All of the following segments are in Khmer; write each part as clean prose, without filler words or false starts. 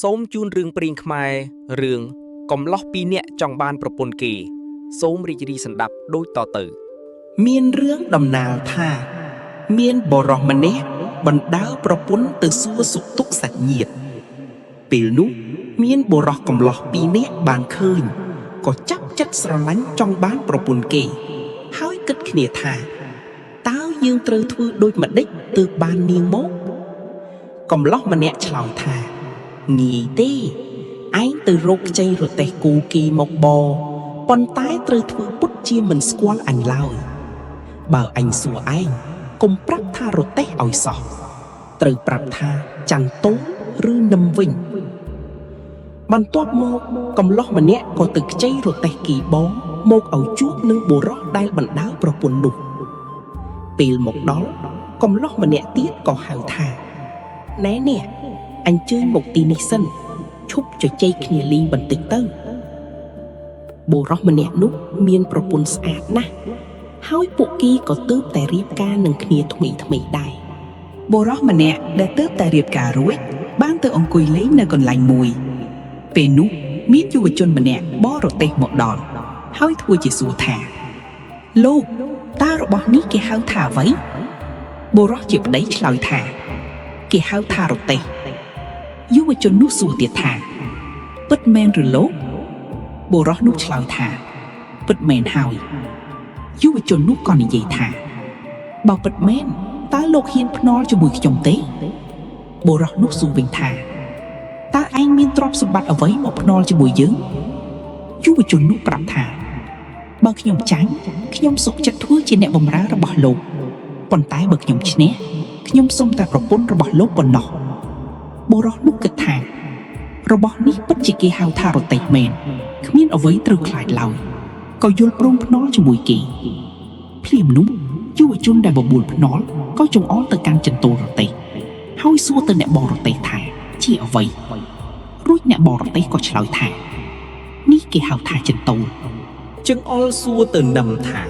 សូមជូនរឿងព្រេងខ្មែររឿងកំលោះពីរនាក់ចង់បានប្រពន្ធគេ សូមរីករាយស្ដាប់ដូចតទៅ មានរឿងដំណាលថា មានបុរសម្នាក់បណ្ដើរប្រពន្ធទៅសួរសុខទុក្ខសាច់ញាតិពេលនោះមានបុរសកំលោះពីរនាក់បានឃើញក៏ចាប់ចិត្តស្រឡាញ់ចង់បានប្រពន្ធគេ ហើយគិតគ្នាថាតើយើងត្រូវធ្វើដូចម្ដេចទើបបាននាងមកកំលោះម្នាក់ឆ្លើយថាងាយទេឯងទៅរកខ្ចីរទេះគោគេមកបប៉ុន្តែត្រូវធ្វើពុតជាមិនស្គាល់អញឡើយ បើអញសួរឯងកុំប្រាប់ថារទេះឲ្យសោះត្រូវប្រាប់ថាចន្ទងឬនឹមវិញបន្ទាប់មកកំលោះម្នាក់ក៏ទៅខ្ចីរទេះគីបងមកឲ្យជួបនឹងបុរសដែលបណ្ដើរប្រពន្ធនោះពេលមកដល់កំលោះម្នាក់ទៀតក៏ហៅថាណែនេះអញ្ជើញមកទីនេះសិនឈប់ជជែកគ្នាលេងបន្តិចទៅបុរសម្នាក់នោះមានប្រពន្ធស្អាតណាស់ ហើយពួកគេក៏ទើបតែរៀបការនឹងគ្នាថ្មីថ្មីៗដែរ បុរសម្នាក់ដែលទើបតែរៀបការរួចបានទៅអង្គុយលេងនៅកន្លែងមួយ ពេលនោះមានយុវជនម្នាក់បរទេសមកដល់ហើយធ្វើជាសួរថាលោកតើរបស់នេះគេហៅថាអ្វីបុរសជាប្តីឆ្លើយថា គេហៅថារទេះយុវជននោះសួរទៀតថាពិតមែនឬលោកបុរសនោះឆ្លើយថាពិតមែនហើយយុវជននោះក៏និយាយថាបើពិតមែនតើលោកហ៊ានភ្នាល់ជាមួយខ្ញុំទេ បុរសនោះសួរវិញថាតើឯងមានទ្រព្យសម្បត្តិអ្វីមកភ្នាល់ជាមួយយើងយុវជននោះប្រាប់ថាបើខ្ញុំចាញ់ខ្ញុំសុខចិត្តធ្វើជាអ្នកបម្រើរបស់លោកប៉ុន្តែបើខ្ញុំឈ្នះខ្ញុំសុំតែប្រពន្ធរបស់លោកប៉ុណ្ណោះបុរសនោះគិតថារបស់នេះពិតជាគេហៅថារទេះមែនគ្មានអ្វីត្រូវខ្លាចឡើយក៏យល់ព្រមភ្នាល់ជាមួយគេភ្លាមនោះយុវជនដែលបបួលភ្នាល់ក៏ចង្អុលទៅកាន់ចន្ទោលរទេះ ហើយសួរទៅអ្នកបរទេសថាជាអ្វីរួចអ្នកបរទេសក៏ឆ្លើយថានេះគេហៅថាចន្ទោល ចង្អុលសួរទៅនឹមថា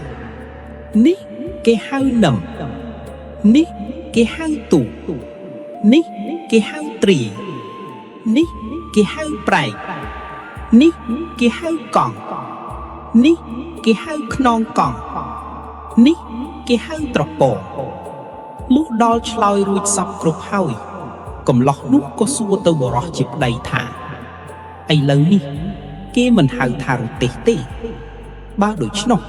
នេះគេហៅនឹមនេះគេហៅទូកនេះគេហៅត្រីនេះគេហៅប្រែកនេះគេហៅកង់នេះគេហៅខ្នងកង់នេះគេហៅត្រពងលុះដល់ឆ្លើយរួចសពគ្រប់ហើយកំលោះនោះក៏សួរទៅបុរសជាប្តីថាឥឡូវនេះគេមិនហៅថារទេះទេ បើដូច្នោះ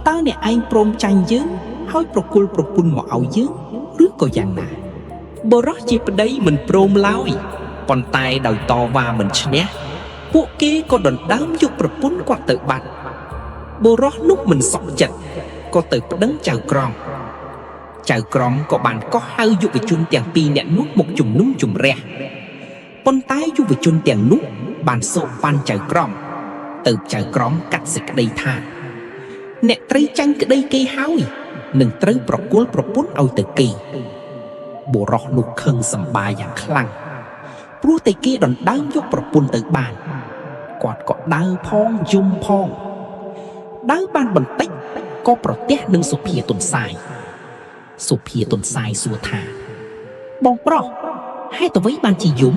តើអ្នកឯងព្រមចាញ់យើងហើយប្រគល់ប្រពន្ធមកឲ្យយើងឬក៏យ៉ាងណាបុរសជាប្តីមិនព្រមឡើយប៉ុន្តែដោយតវ៉ាមិនឈ្នះពួកគេក៏ដណ្ដើមយកប្រពន្ធគាត់ទៅបាត់បុរសនោះមិនសុខចិត្តក៏ទៅប្តឹងចៅក្រមចៅក្រមក៏បានកោះហៅយុវជនទាំងពីរនាក់នោះមកជំនុំជម្រះប៉ុន្តែយុវជនទាំងនោះបានសូកប៉ាន់ចៅក្រមទៅចៅក្រមកាត់សេចក្តីថា អ្នកត្រូវចាញ់ក្តីគេហើយនឹងត្រូវប្រគល់ប្រពន្ធឲ្យទៅគេបុរសនោះខឹងសម្បាយ៉ាងខ្លាំងព្រោះតែគេដណ្ដើមយកប្រពន្ធទៅបានគាត់ក៏ដើរផងយំផងដើរបានបន្តិចក៏ប្រទះនឹងសុភាទុនសាយសុភាទុនសាយសួរថាបងប្រុសហេតុអ្វីបានជាយំ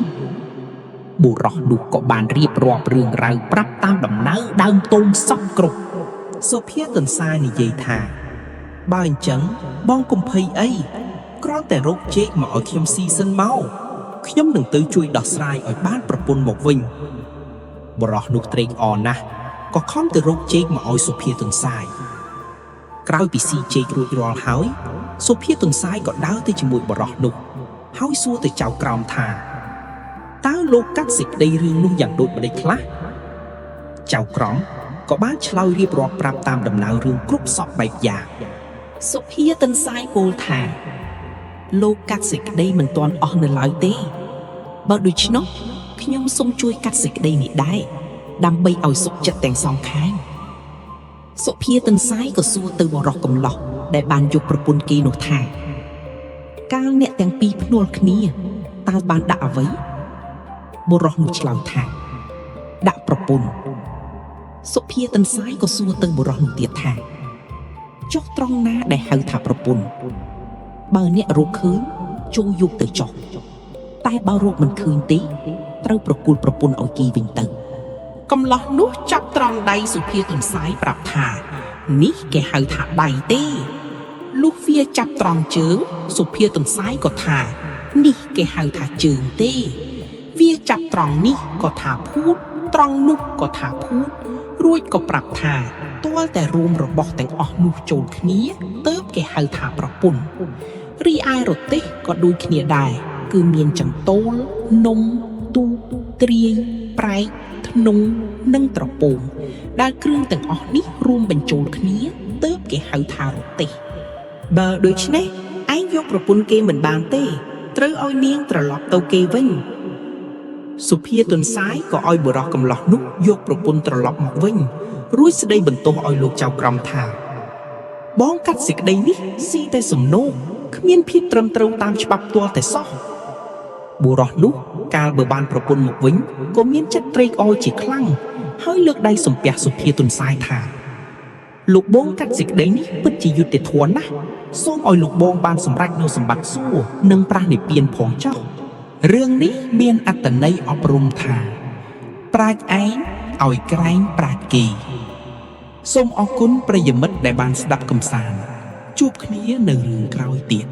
បុរសនោះក៏បានរៀបរាប់រឿងរ៉ាវប្រាប់តាមដំណើរដើមទងសពគ្រប់ សុភាទន្សានិយាយថាបើអញ្ចឹងបងកុំភ័យអីគ្រាន់តែរកជែកមកឲ្យខ្ញុំស៊ីសិនមកខ្ញុំនឹងទៅជួយដោះស្រាយឲ្យបានប្រពន្ធមកវិញបុរសនោះត្រេកអរណាស់ក៏ខំទៅរកជែកមកឲ្យសុភាទន្សាយក្រោយពីស៊ីជែករួចរាល់ហើយសុភាទន្សាយក៏ដើរទៅជាមួយបុរសនោះហើយសួរទៅចៅក្រមថាតើលោកកាត់សេចក្តីរឿងនោះយ៉ាងដូចម្តេចខ្លះចៅក្រមក៏បានឆ្លើយរៀបរាប់ប្រាប់តាមដំណើររឿងគ្រប់សពបែបយ៉ាង សុភាតិនសាយពោលថាលោកកាត់សេចក្តីមិនទាន់អស់នៅឡើយទេបើដូច្នោះខ្ញុំសូមជួយកាត់សេចក្តីនេះដែរដើម្បីឲ្យសុខចិត្តទាំងសងខាងសុភាតិនសាយក៏សួរទៅបុរសកំលោះដែលបានយកប្រពន្ធគេនោះថាកាលអ្នកទាំងពីរភ្នាល់គ្នាតើបានដាក់អ្វីបុរសនោះឆ្លើយថាដាក់ប្រពន្ធសុភាតិនសាយក៏សួរទៅបុរសនោះទៀតថាចុះត្រង់ណាដែលហៅថាប្រពន្ធបើអ្នករកឃើញចូលយកទៅចុះតែបើរកមិនឃើញទេ ត្រូវប្រគល់ប្រពន្ធឲ្យគេវិញទៅ កំឡោះនោះចាប់ត្រង់ដៃសុភាទន្សាយប្រាប់ថា នេះគេហៅថាដៃទេលុះវាចាប់ត្រង់ជើង សុភាទន្សាយក៏ថា នេះគេហៅថាជើងទេ វាចាប់ត្រង់នេះក៏ថាភូត ត្រង់នោះក៏ថាភូត រួចក៏ប្រាប់ថាទាល់តែរួមរបស់ទាំងអស់នោះចូលគ្នាទើបគេហៅថាប្រពន្ធរីឯរទេះក៏ដូចគ្នាដែរគឺមានចន្ទោលនំទូកទ្រាយប្រែកធ្នង់និងត្រពងដែលគ្រឿងទាំងអស់នេះរួមបញ្ចូលគ្នាទើបគេហៅថារទេះ បើដូច្នេះឯងយកប្រពន្ធគេមិនបានទេ ត្រូវឲ្យនាងត្រឡប់ទៅគេវិញ សុភាទន្សាយក៏ឲ្យបុរសកំឡោះនោះយកប្រពន្ធត្រឡប់មកវិញ រួចស្ដីបន្ទោសឲ្យលោកចៅក្រមថា បងកាត់សេចក្តីនេះស៊ីតែសំណូកគ្មានភាពត្រឹមត្រូវតាមច្បាប់ទាល់តែសោះបុរសនោះកាលបើបានប្រពន្ធមកវិញក៏មានចិត្តត្រេកអរជាខ្លាំងហើយលើកដៃសំពះសុភាទន្សាយថា លោកបងកាត់សេចក្តីនេះពិតជាយុត្តិធម៌ណាស់សូមឲ្យលោកបងបានសម្រេចនូវសម្បត្តិសួគ៌និងប្រាសនិព្វានផងចុះរឿងនេះមានអត្តន័យអប់រំថា ប្រាជ្ញឯងឲ្យក្រែងប្រាជ្ញគេសូមអរគុណប្រិយមិត្តដែលបានស្ដាប់កំសាន្តជួបគ្នានៅរឿងក្រោយទៀត។